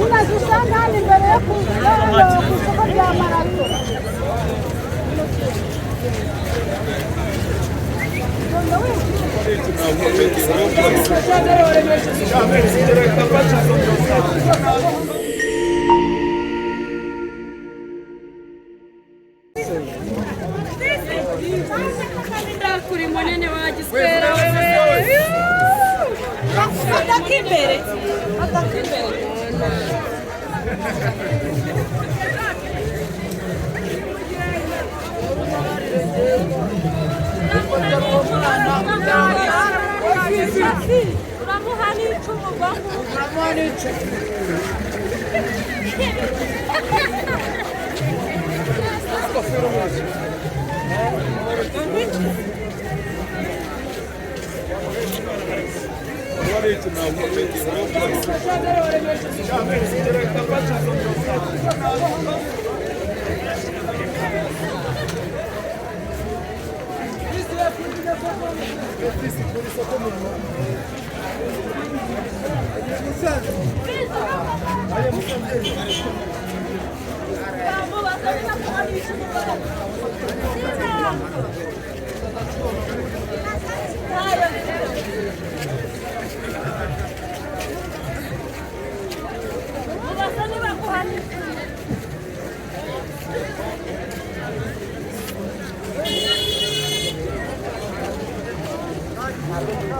Unazusanga hano imbere yo ku isoko rya Marato. Kuri munene wa giswera wewe. Atakimbere. Atakimbere. Uramuha n'icumu uramuha n'icumu.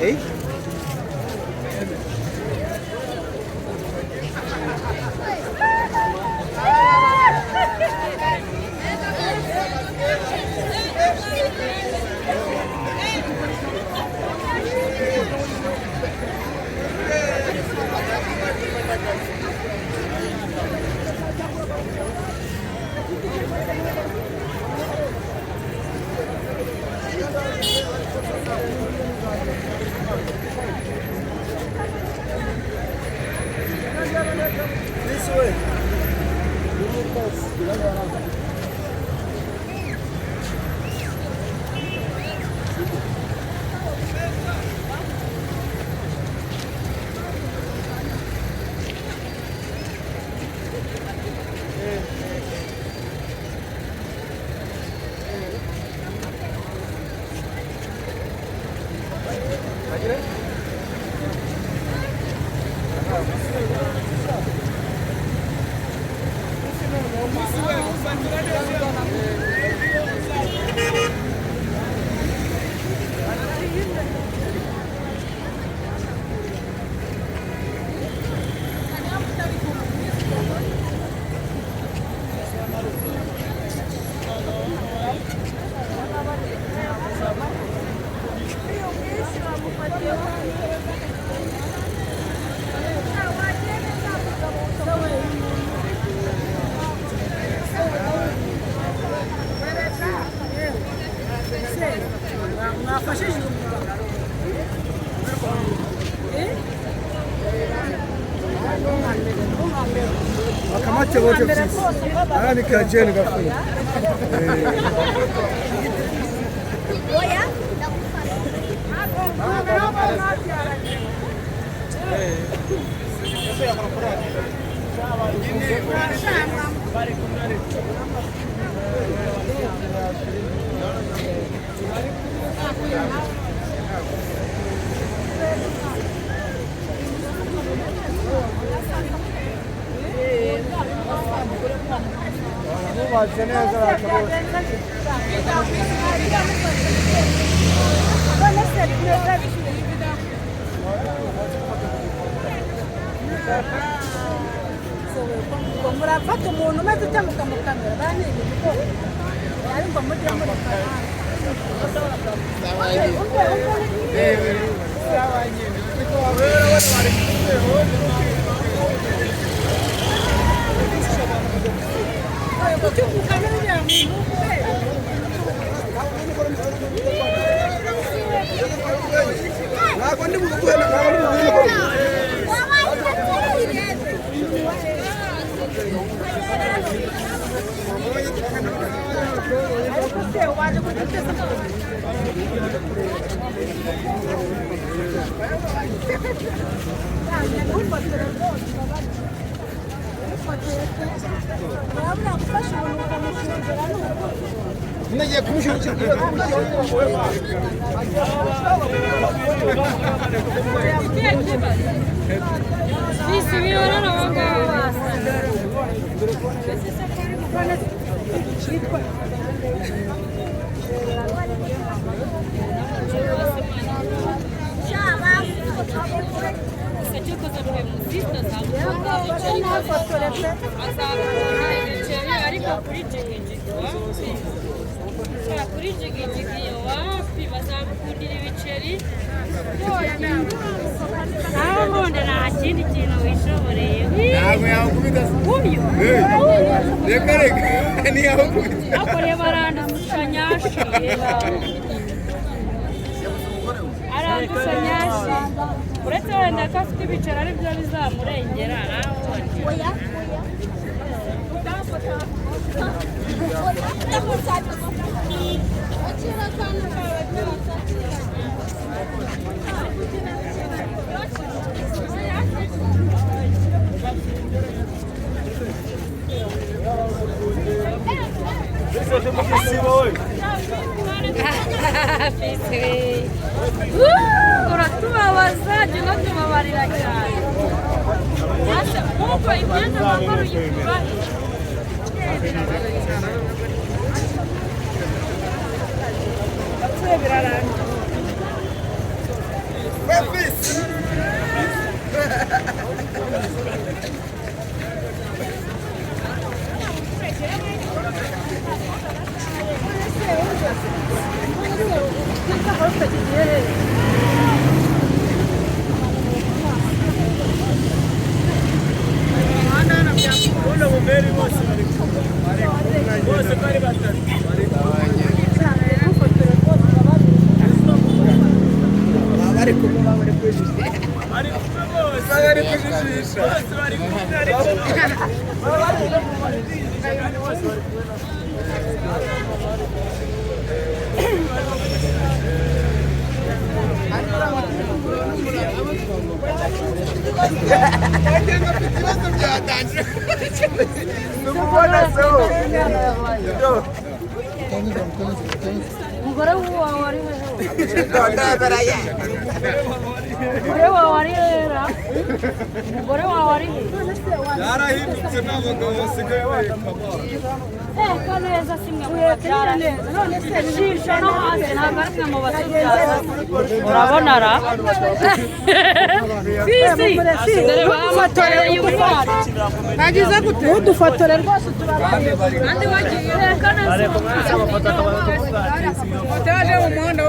Hey? This way. Wakamate wote sisi. Haya ni kajeni kafuni. Murafata umuntu maze ujya mukamukamera banibye ko ariko mujye mureka. Uretse wenda ko afite ibiceri aribyo bizamurengera arabona. Uratubabaza jya unatubabarira cyane nkuko imyenda wambara uyikura he? Umugore wawe ari hehe? Umugore wawe ari hehe? Umugore wawe ari hehe? Yarahindutse n'abagabo basigaye baheka abana. Eka neza si mwe mubabyara ijisho no hasi ntabwo ari mwe mubatubyara. Urabona ra? Fisi dore bamutoreye umwana. Bagize gute? Udufotore rwose turabaye. Kandi wagiye eka neza. Utaje mu muhanda.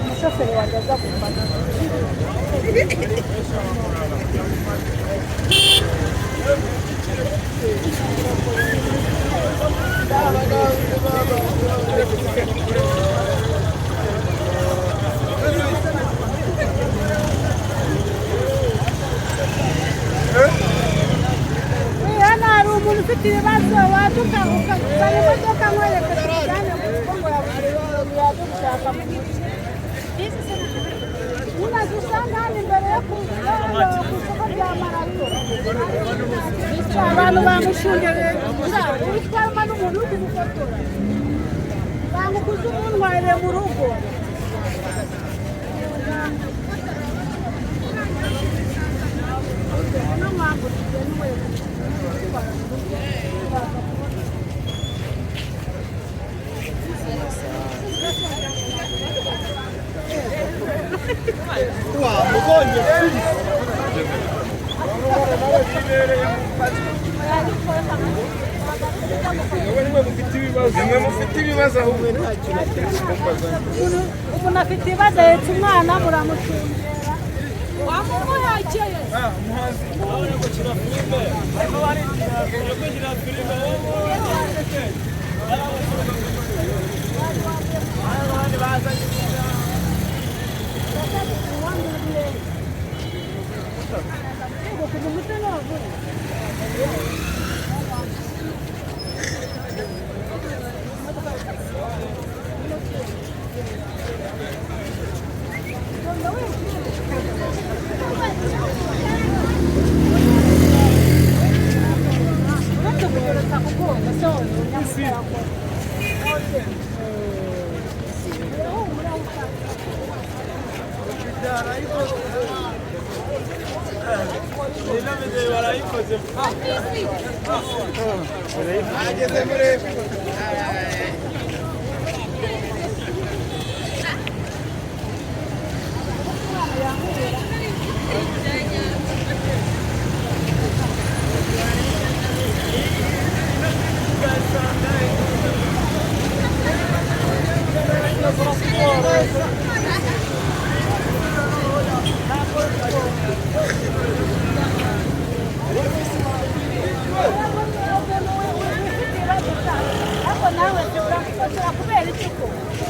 Umushoferi wanjye aza gufata. Hano hari umuntu ufite ibibazo waje ukazana imodoka nkwereka tujyane mu rugo ngo yaje gushaka mu mujyi. Unaze usanga hano imbere yo ku isoko rya Marato. Abantu bamushungereye utwarwa n'umuntu uri gufotora. Bamukuze umuntwarire mu rugo. Nimwe mufite ibibazo ahubwo. Umuntu afite ibibazo ahetse umwana muramucungera. Wamumuhekeye.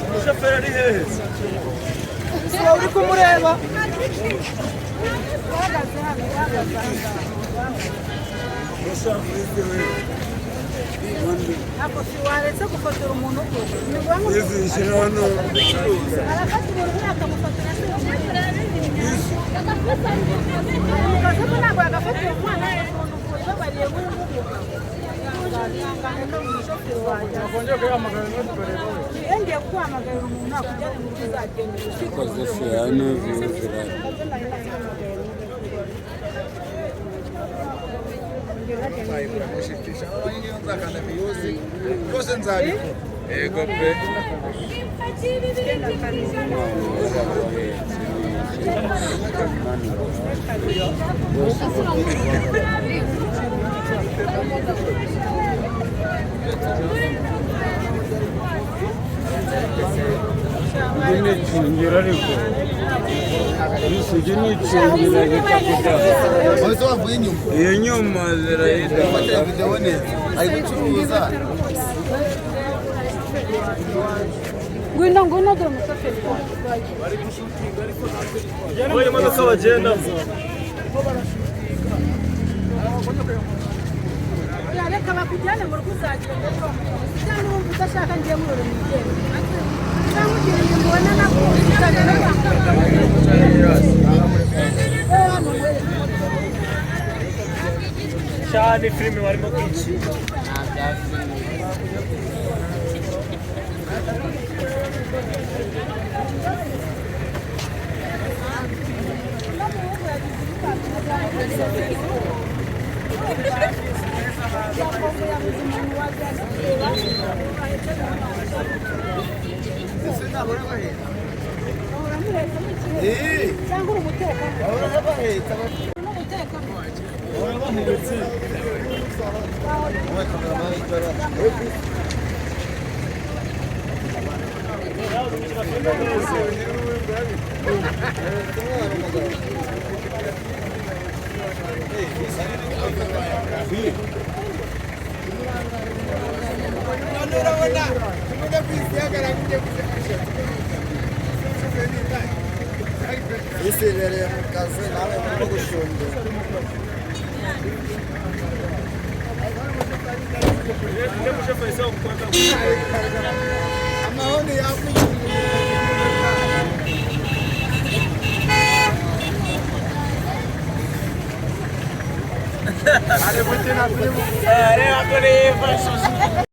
Umushoferi ari hehe? Uri kumureba? Ntabwo waretse gufotora umuntu arafata umuntu akamufotora ntabwo yagafatira umwana ubabariye ngiye kuguhamagarira umuntu akujyane mu rugo uzagenda. Yego pe. Nicungira ariko isugi nicungira iyo nyuma zirayida ari gucuruza. Ngwino ngwino dore umushoferi. Oye imodoka bagendamo. Reka bakujyane mu rugo uzagenda cyangwa wumva udashaka ngiye muri uru mugeni cyangwa ugira ibintu ubona nako uzagenda. Cyane filime barimo kwicira. Cyangwa uri umutekano. Isibereye mu kazi nawe urimo gushungura. Amahoni yavuye.